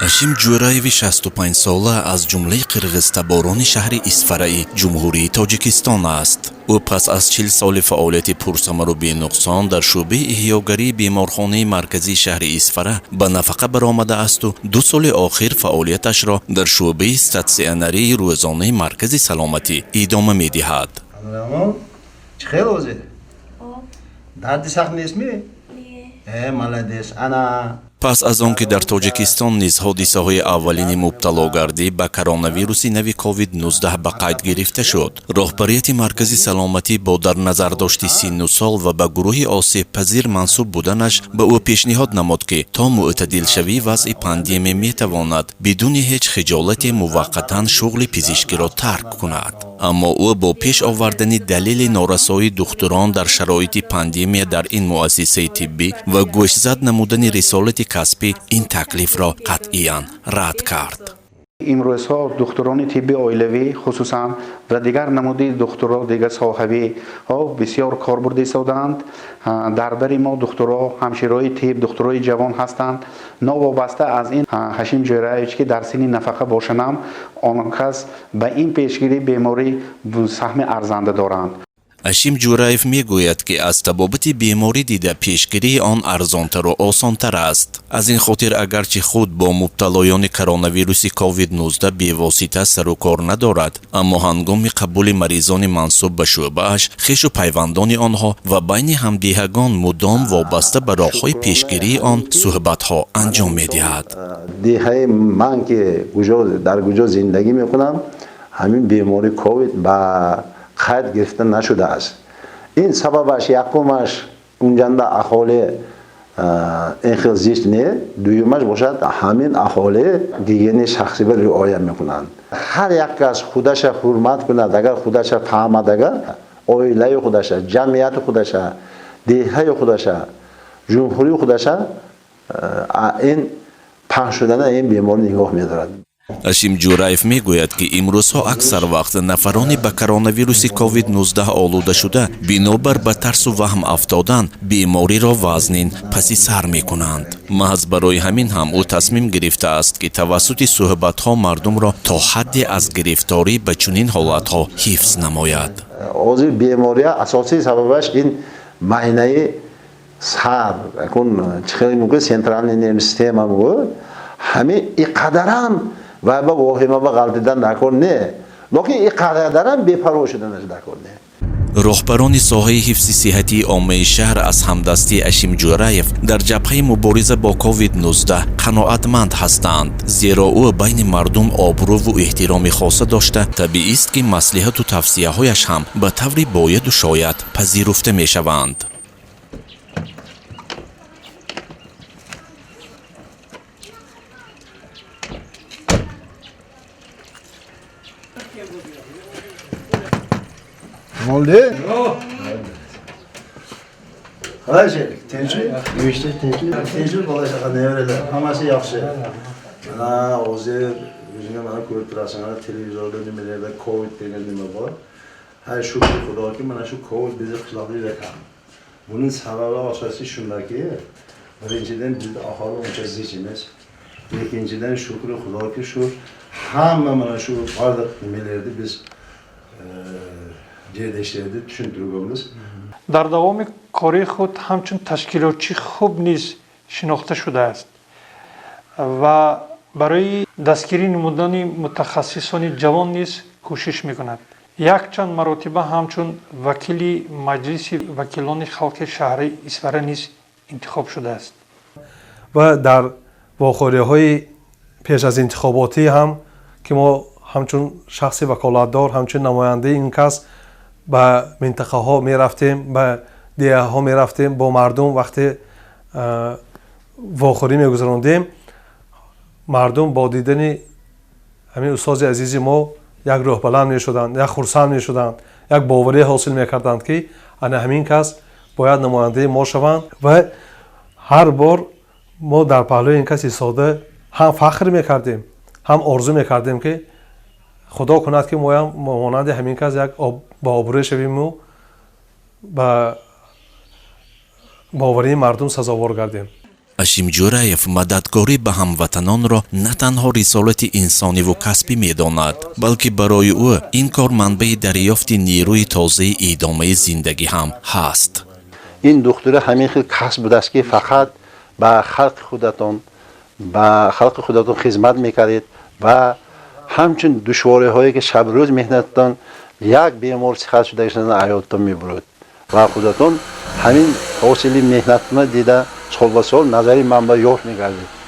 Ҳашим Ҷӯраеви 65-сола аз ҷумлаи қирғизтаборони шаҳри Исфараи Ҷумҳурии Тоҷикистон аст. Ӯ пас аз 40 соли фаъолияти пурсамару бенуқсон дар шӯъбаи эҳёгарии беморхонаи марказии шаҳри Исфара ба нафақа баромадаасту 2 соли охир фаъолияташро дар шӯъбаи статсионарии рӯзонаи маркази саломатӣ идома медиҳад. Чӣ хел ҳозир? Дарди сахт нестми? Молодец. Ана. Пас аз он ки дар Тоҷикистон низ ҳодисаҳои аввалини мубталогардӣ ба коронавируси нави COVID-19 ба қайд гирифта шуд, роҳбарияти маркази саломатӣ бо дар назардошти синну сол ва ба гурӯҳи осебпазир мансуб буданаш ба ӯ пешниҳод намуд, ки то мӯътадилшавии вазъи пандемия метавонад бидуни ҳеҷ хиҷолате муваққатан шуғли пизишкиро тарк кунад. Аммо ӯ бо пеш овардани далели норасоии духтурон дар шароити пандемия дар ин муассисаи тиббӣ ва гӯшзад намудани рисолати касбӣ ин таклифро қатъиян рад кард. Имрӯзҳо духтурони тибби оилавӣ хусусан ва дигар намуди духтуро дигар соҳавиҳо бисёр кор бурда истодаанд. Дар бари мо духтуро, ҳамширои тиб, духтурои ҷавон ҳастанд. Новобаста аз ин, Ҳашим Ҷӯраевич, ки дар синни нафақа бошанам, он кас ба ин пешгирии беморӣ саҳми арзанда доранд. Ҳашим Ҷӯраев мегӯяд, ки аз табобати беморӣ дида пешгирии он арзонтару осонтар аст. Аз ин хотир, агарчи худ бо мубталоёни коронавируси COVID-19 бевосита сару кор надорад, аммо ҳангоми қабули маризони мансуб ба шӯъбааш, хешу пайвандони онҳо ва байни ҳамдиҳагон мудом вобаста ба роҳҳои пешгирии он суҳбатҳо анҷом медиҳад. Деҳаи ман, ки дар куҷо зиндагӣ мекунам, ҳамин бемории ковид ба қайд гирифта нашудааст. Ин сабабаш якумаш унҷанда аҳолӣ ин хел зист не, дуюмаш бошад, ҳамин аҳолӣ гигиенаи шахсиро риоя мекунанд. Ҳар як кас худаша ҳурмат кунад, агар худаша фаҳмад, агар оилаи худаша, ҷамъияти худаша, деҳаи худаша, ҷумҳурии худаша, ин паҳн шудана ин беморӣ нигоҳ медорад. Ҳашим Ҷӯраев мегӯяд, ки имрӯзҳо аксар вақт нафароне ба коронавируси COVID-19 олуда шуда, бинобар ба тарсу ваҳм афтодан, бемориро вазнин паси сар мекунанд. Маҳз барои ҳамин ҳам ӯ тасмим гирифтааст, ки тавассути суҳбатҳо мардумро то ҳадде аз гирифторӣ ба чунин ҳолатҳо ҳифз намояд. Ҳозир бемория асосии сабабаш ин майнаи сар, акун чӣ хеле мегӯяд, центральный нервный система мегӯяд, ҳамин иқадарам ва ба воҳима ба ғалтидан даркор не, лекин иқадарам бепарво шуданаш даркор не. Роҳбарони соҳаи ҳифзи сиҳатии оммаи шаҳр аз ҳамдастии Ҳашим Ҷӯраев дар ҷабҳаи мубориза бо COVID-19 қаноатманд ҳастанд, зеро ӯ байни мардум обрӯву эҳтироми хоса дошта, табиист, ки маслиҳату тавсияҳояш ҳам ба таври бояду шояд пазируфта мешаванд. Oldu? Qalay tinchlik? Uyishda tinchlik? Tinchlik, bola chaqa, nevaralar hammasi yaxshi. Mana hozir o'zinglar mana ko'rib turasizlar, televizorda nimalarda Covid degan nima bor. Ha, shukr Xudoki, mana shu Covid bizni qishloqda juda kam. Buning sababi asosiy shundaki, birinchidan bizda aholi uncha zich emas. Ikkinchidan shukr Xudoki, shu hamma mana shu barliq nimalarni biz yerda ishlaydi, tushuntirganmiz. Дар давоми кори худ ҳамчун ташкилотчи хуб низ шинохта шудааст ва барои дастгирӣ намудани мутахассисони ҷавон низ кӯшиш мекунад. Якчанд маротиба ҳамчун вакили Маҷлиси вакилони халқи шаҳри Исфара низ интихоб шудааст. Ва дар вохӯриҳои пеш аз интихоботӣ ҳам, ки мо ҳамчун шахси ваколатдор, ҳамчун намояндаи ин кас ба минтақаҳо мерафтем, ба деҳаҳо мерафтем, бо мардум вақте вохӯрӣ мегузарондем, мардум бо дидани ҳамин устози азизи мо як рӯҳбаланд мешуданд, як хурсанд мешуданд, як боварӣ ҳосил мекарданд, ки ана ҳамин кас бояд намояндаи мо шаванд. Ва ҳар бор мо дар паҳлӯи ин кас истода ҳам фахр мекардем, ҳам орзу мекардем, ки худо кунад, ки моям монанди ҳамин кас як ба обрӯ шавиму ба боварии мардум сазовор гардем. Ашим Ҷӯраев мададгорӣ ба ҳамватанонро на танҳо рисолати инсониву касбӣ медонад, балки барои ӯ ин кор манбаи дарёфти нерӯи тозаи идомаи зиндагӣ ҳам ҳаст. Ин духтура ҳамин хел касб будааст, ки фақат ба халқи худатон хизмат мекардед ва ҳамчун душвориҳое ки шабрӯз меҳнататон, як бемор сиҳат шудагишона ҳаёттон мебурд ва худатон ҳамин ҳосили меҳнатона дида, сол ба сол назари ман ба ёш мегардид.